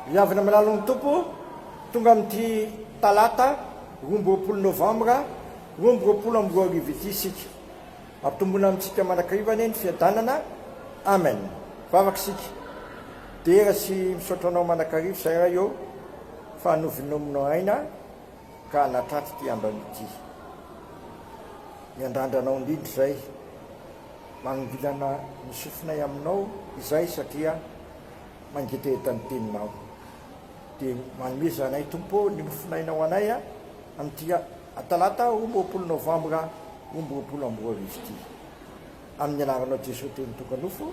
Ry havana malalan'ny Tompo, tonga amin'ity talata 22 novambra 2022 ity isika. Ampitomboina amintsika mandrakariva anie ny fiadanana. Amen. Vavaka isika. Dera sy misaotra anao mandrakariva izay Ray ô fa novinominao aina ka nahatratra ity andro anio ity. Miandrandra anao indrindra izay. Manongilana ny sofinay aminao izay satria mangetaheta ny teninao. Dia manomeza anay Tompo ô ny mofonaina ho anay amin'ity Talata 22 novambra 2022 ity. Amin'ny anaranao Jesoa Teny tonga nofo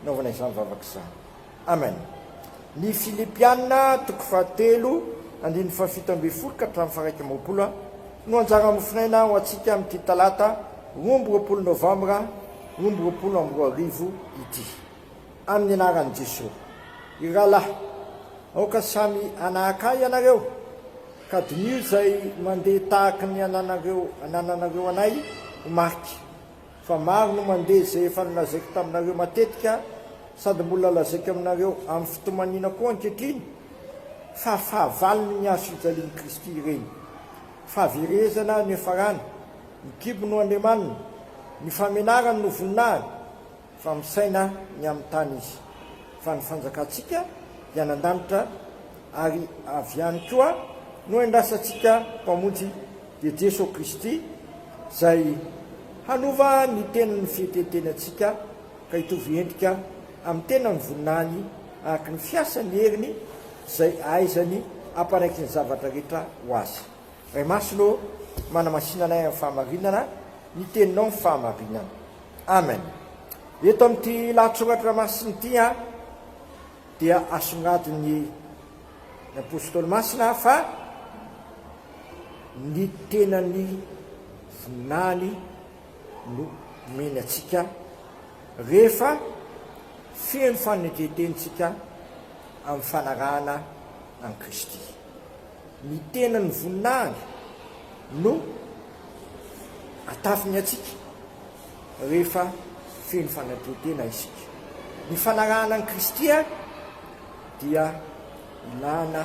naovana izany vavaka izany. Amen. Ny Filipiana toko fahatelo andininy faha-17 ka hatramin'ny faha-21 no anjara mofonaina ho antsika amin'ity Talata 22 novambra 2022 ity. Amin'ny anaran'i Jesoa. Ry rahalahy, aoka samy hanahaka ahy ianareo, ka diniho izay mandeha tahaka ny ananareo anananareo anay ho marika. Fa maro no mandeha izay efa nolazaiko taminareo matetika, sady mbola lazaiko aminareo amin'ny fitomaniana koa ankehitriny, fa fahavalon'ny hazo fijalian'i Kristy ireny. Fahaverezana no iafarany, ny kibo no andriamaniny, ny famenarany no voninahiny, fa misaina ny amin'ny tany izy. Fa ny fanjakantsika dia any an-danitra, ary avy any koa no andrasantsika Mpamonjy, dia Jeso Kristy, izay hanova ny tenin'ny fietren-tenantsika ka hitovy endrika amin'ny tenan'ny voninahiny araka ny fiasan'ny heriny izay ahaizany hampanaiky ny zavatra rehetra ho azy. Ray Masina ô, manamasina anay amin'ny fahamarinana, ny teninao ny fahamarinana. Amen. Eto amin'ity lahatsoratra masina ity dia asongadin'ny Apostoly Masina fa ny tenan'ny voninahiny no omeny antsika rehefa feno fanetren-tenintsika amin'ny fanarahana an'i Kristy. Ny tenan'ny voninahiny no atafiny antsika rehefa feno fanetren-tena isika. Ny fanarahana an'i Kristy dia ilana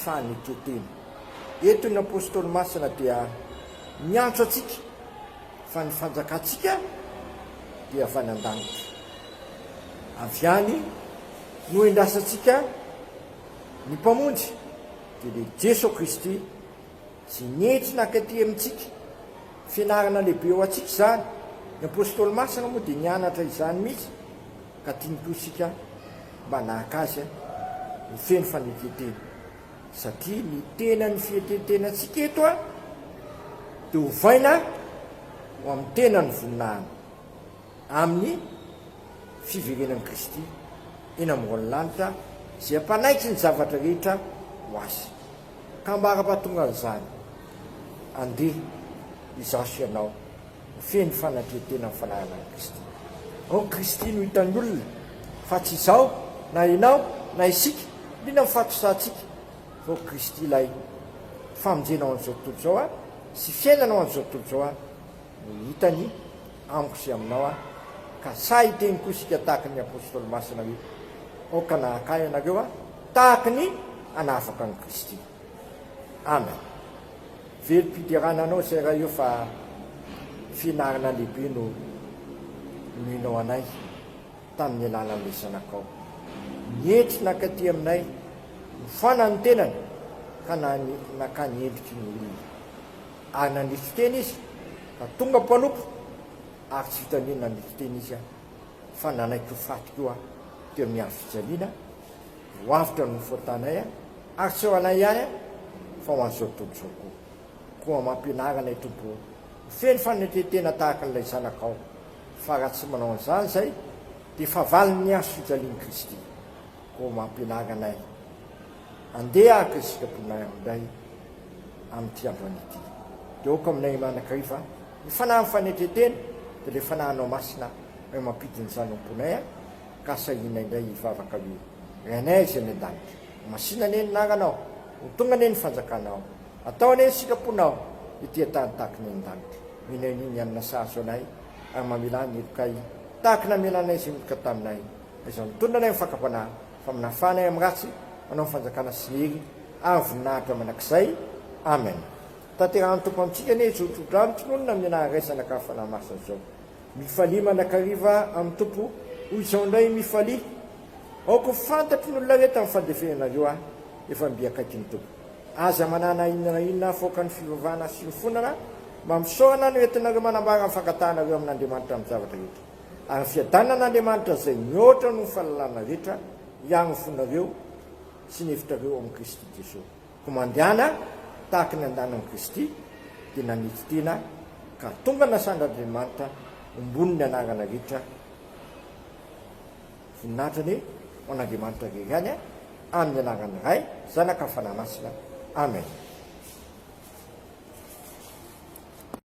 fanetren-tena. Eto ny Apostoly Masina dia miantso antsika fa ny fanjakantsika dia avy any an-danitra. Avy any no endrasantsika ny Mpamonjy, dia ilay Jeso Kristy izay nety nankaty amintsika. Fianarana lehibe ho antsika izany. Ny Apostoly Masina moa dia nianatra izany mihitsy, ka tiany koa isika mba hanahaka azy ho feno fanetren-tena. Satria ny tenan'ny fietren-tenantsika eto dia ovaina ho amin'ny tenan'ny voninahiny, amin'ny fiverenan'i Kristy eny ambonin'ny lanitra izay hampanaiky ny zavatra rehetra ho Azy. Ka ambara-pahatongan'izany, andeha izaho sy ianao ho feno fanatren-tena amin'ny fanarahana an'i Kristy. Ao Kristy no hitan'ny olona, fa tsy izaho, na ianao, na isika, indrindra ny fahatosahantsika, fa ao Kristy ilay famonjena ho an'izao tontolo izao sy fiainana ho an'izao tontolo izao no hitany amiko sy aminao, ka sahy hiteny koa isika tahaka ny Apostoly Masina hoe, Aoka hanahaka ahy ianareo, tahaka ny hanahafako an'i Kristy. Amen. Velom-piderana anao izay Ray o fa fianarana lehibe no nomenao anay tamin'ny alalan'ilay zanakao. Nietry nankaty aminay, nifana ny tenany ka nakany endriky ny olona. Ary nanetry tena izy ka tonga mpanompo ary tsy vitan'ny hoe nanetry tena izy fa nanaiky ho faty koa teo amin'ny hazo fijaliana Ho avotra ny fotanay ary tsy ho anay ihany fa ho an'izao tontolo izao koa. Koa mampianara anay Tompo ô, ho feno fanetren-tena tahaka an'ilay Zanakao, fa raha tsy manao an'izany izay dia fahavalon'ny hazo fijalian'i Kristy. Koa mampianara anay handeha araka ny sitraponao indray amin'ity androany ity. Dia aoka aminay mandrakariva ny fanahin'ny fanetren-tena, dia ilay Fanahinao Masina mahay mampidina izany ao am-ponay. Ka sahina indray hivavaka hoe, Ry Anay izay any an-danitra, ho masina anie ny anaranao, ho tonga anie ny fanjakanao, atao anie ny sitraponao ety an-tany tahaka ny any an-danitra. Mino anio ny hanina sahaza anay, ary mamelà ny helokay tahaka ny namelanay izay meloka taminay. Aiza mitondra anay amin'ny fakam-panahy, fa manafaha anay amin'ny ratsy. Anao ny fanjakana sy ny hery ary voninahitra mandrakizay. Amen. Tanterahan'ny Tompo amintsika anie izao tsodrano tononina amin'ny anaran'ny Ray, Zanaka ary Fanahy Masina izao. Mifalia mandrakariva amin'ny Tompo, hoy izao indray, mifalia. Aoka ho fantatry ny olona rehetra ny fandeferanareo ahy, efa mby akaiky ny Tompo. Aza manana inona na inona afaoka ny fivavahana sy ny fonana, mba misaorana no entinareo manambara ny fangatahanareo amin'Andriamanitra amin'ny zavatra rehetra. Ary ny fiadanan'Andriamanitra izay mihoatra noho ny fahalalana rehetra, hiaro ny fonareo sy ny hevitrareo ao amin'i Kristy Jesoa. Koa mandehana tahaka ny andanan'i Kristy, dia nanetry tena ka tonga nasandratr'Andriamanitra ho ambonin'ny anarana rehetra. Voninahitra anie ho an'Andriamanitra irery ihany, amin'ny anaran'ny Ray, Zanaka, Fanahy Masina. Amen.